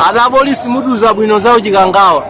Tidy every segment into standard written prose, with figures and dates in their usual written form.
Ati apolisi mutiuza bwino za uchikangawa.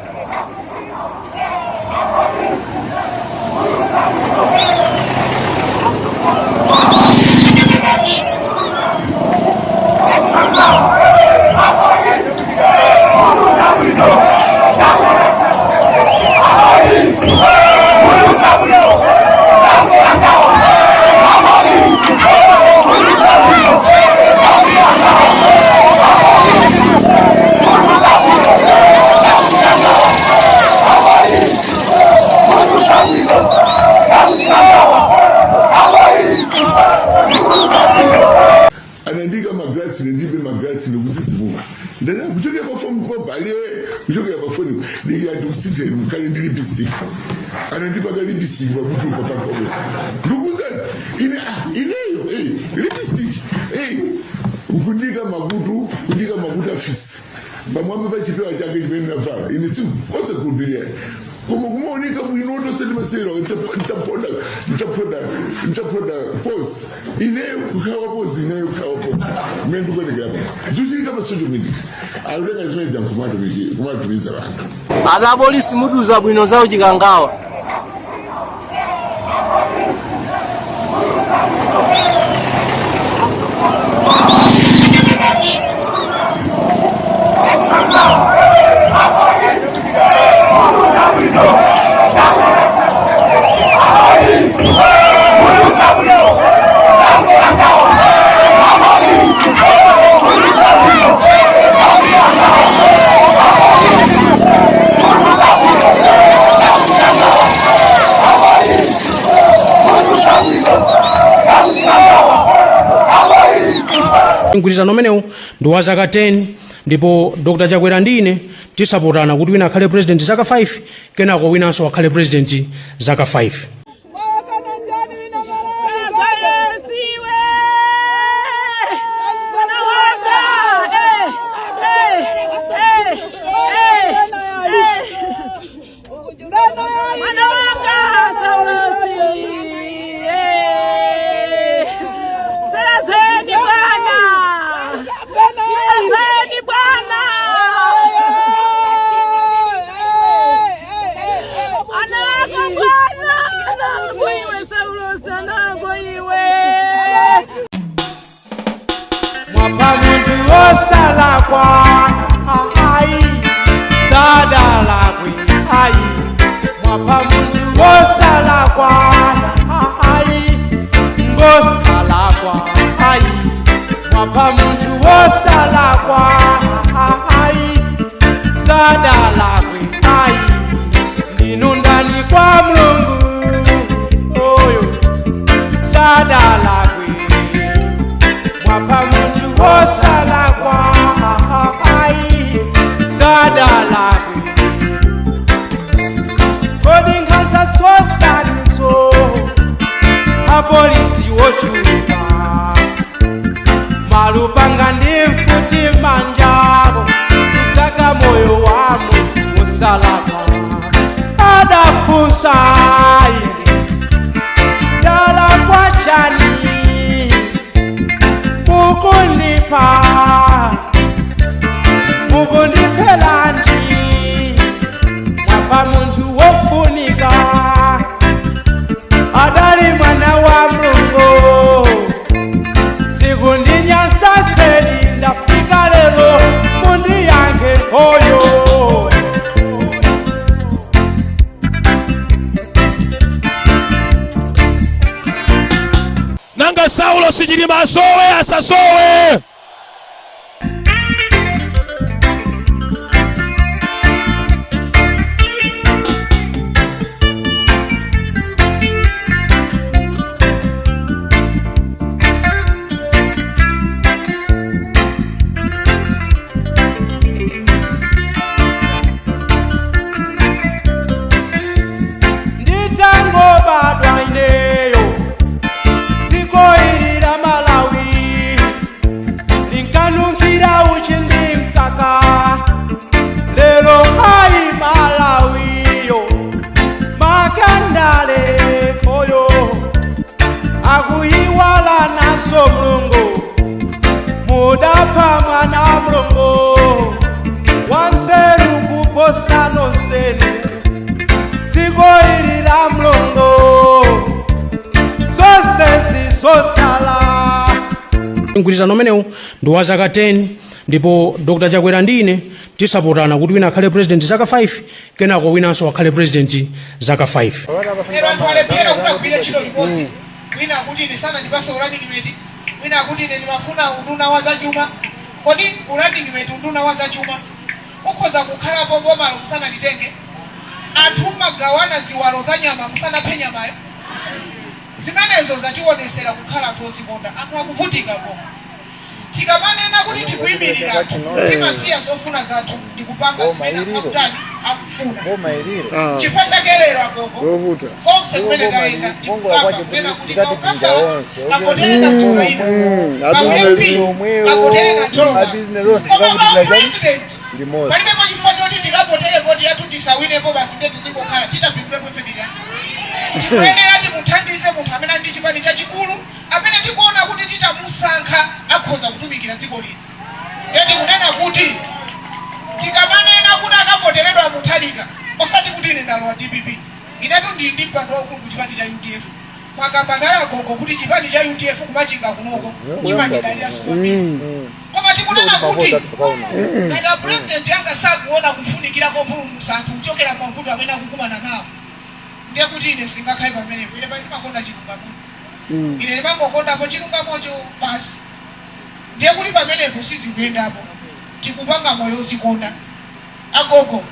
Anandiika magrasi, ndibe magrasi nikudzidzimuka. Ndana kuchokera pafoni pambale, kuchokera pafoni ndikira ndikusiteni mukhale ndi lipstick. Anandipaka lipstick pakutu papakobe. Ndikuzani ine, ineyo lipstick nkundika makutu, kundika makutu afisi pamwamba pa chipewa chake chimene navala. Ine sindikhoza kukhulupirira, koma kumaoneka bwino tonse ndimasewera ntaponda ntaponda ntaponda pose, ineyo kukhawa pose, ineyo kukhawa pose mmene ndikuonekera pa zikuchitika pa social media. Akutenga zimene kumatumiza vanthu. Ati apolisi mutiuza bwino za uchikangawa. Mgwirizano umenewu ndi wa zaka 10, ndipo Dr Chakwera ndi ine tisapotana kuti wina akhale president zaka 5, kenako winanso akhale president zaka 5. Mwana wanga Saulosi, Selazeni bwana, Selazeni bwana, anako bwana, anako iwe Saulosi, anako iwe. Mwapha munthu wosalakwa, ayi, sadalakwe ayi. Mwapha munthu wosalakwa, ayi, ngosalakwa ayi. Mwapha munthu wosalakwa, ayi, sadalakwe ayi. Ndinu ndani kwa Mulungu oyo? Sadalakwe. Mwapha munthu wosalakwa, ayi, sadalakwe. Kodi nkhanza sotaniso, apolisi wochuluka, malupanga ndi mfuti manjabo, kusaka moyo wa munthu wosalakwa? Adafunsa ine, ndalakwa chani mukundipha, mukundiphelanji? Mwapha munthu wofunika, adali mwana wa Mulungu. Sikundinyasaseli, ndafika lero mundiyankhe oyo. Nanga Saulo Sichilima asowe asasowe? Nditangobadwa ineyo, dziko ili la Malawi. Mgwirizano umenewu ndi wa zaka 10, ndipo Dr Chakwera ndi ine tisapotana kuti wina akhale president zaka 5, kenako winanso akhale president zaka 5. Lero anthu alephera kuti agwire ntchito limodzi. Wina akuti ine sanandipase urunning mate, wina akuti ine ndimafuna unduna wa zachuma. Kodi urunning mate, unduna wa zachuma ukhoza kukhalapo bomalo musananditenge? Anthu mmagawana ziwalo za nyama musanaphe nyamayo. Zimenezo zationesera kukhala anthu ozikonda. Anthu akuvutika, koma tikamanena kuti tikuyimirira anthu, timasiya zofuna zathu ndikupanga zimene anthu akutani, akufuna. Chifukwa chake lero, agogo, konse kumene tayenda tikukamba kunena kuti maukasala kapotere na mtumaina, pa uMP kapotere na Joloba, koma pa president palibepo chifukwa choti tikapotere voti yathu tisawinepo basi, nde tizingokhala titapindulapo ife ndichani? Tikuyenera timuthandize munthu amene ali ndi chipani chachikulu, amene tikuona kuti titamusankha akhoza kutumikira dziko lino. Ndiye tikunena kuti tikamanena kuti akavoteredwa Mutharika, osati kuti ine ndalowa DPP. Inetu ndili ndi mpando waukulu ku chipani cha UDF. Mwakamba kale, agogo, kuti chipani cha UDF kumachinga kunoko chimandidaliranso kwambiri, koma tikunena kuti ngati president anga sakuona kufunikira kopulumutsa anthu kuchokera mavuto amene akukumana nawo, ndiye kuti ine singakhale pamenepo. Ine pali ndimakonda chilungamo, ine ndimangokondapo chilungamocho basi. Ndiye kuti pamenepo sizikuyendapo, tikupanga moyo ozikonda. Agogo,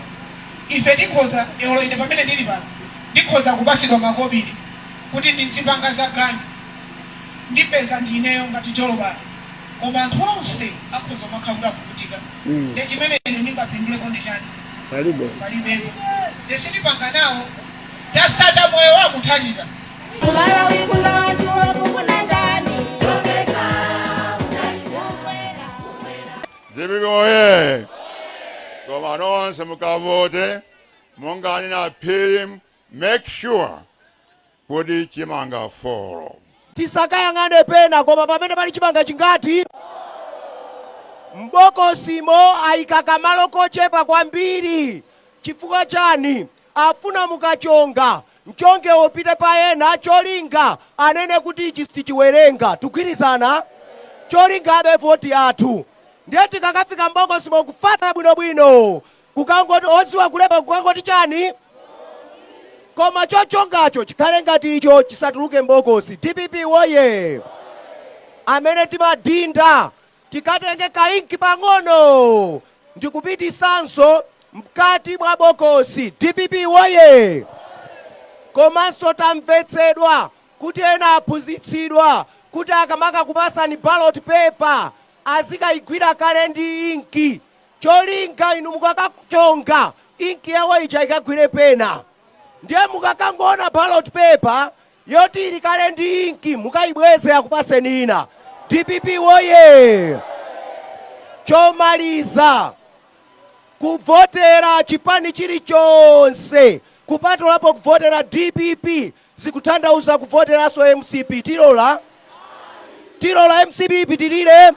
ife tikhoza olo ine pamene ndili pano ndikhoza kupasidwa makobiri kuti ndizipanga za ganyu, ndipeza ndineyo ngati Jolobala, koma anthu onse akhoza kumakhala kuti akuvutika. Ndi chimene ine ndingapinduleko ndi chani? Palibepo. Ndisitipanga nawo, tasata moyo wa Mutharika. Kumalawi kuno anthu akufuna ndani? Kukwera. DPP oye! Koma nonse mukavote mungani na Phiri, make sure kuti chimanga 4. Tisakayang'ane pena, koma pamene pali chimanga chingati mbokosimo ayika kamalo kochepa kwambiri. Chifukwa chani? Afuna mukachonga mchonge upite pa ena, cholinga anene kuti ichi sitichiwerenga. Tugwirizana cholinga abe voti yathu. Ndiye tikakafika mbokosimo kufatsa bwinobwino, kukangoti odziwa kulemba kukangoti chani, koma chochongacho chikhale ngati icho chisatuluke mbokosi. DPP woye! Amene timadinda tikatenge kainki pang'ono ndikupitisanso mkati mwa bokosi. DPP woye! Komanso tamvetsedwa kuti ena aphunzitsidwa kuti akamaka kupasani ballot paper azikayigwira kale ndi inki, cholinga inu mukakachonga inki yawo ija ikagwire pena. Ndiye mukakangoona ballot paper yoti ili kale ndi inki, mukayibweze, akupaseni ina. DPP woye! Chomaliza, kuvotera chipani chilichonse kupatulapo kuvotera DPP zikutanthauza kuvoteranso MCP. Tilola, tilola MCP ipitirire?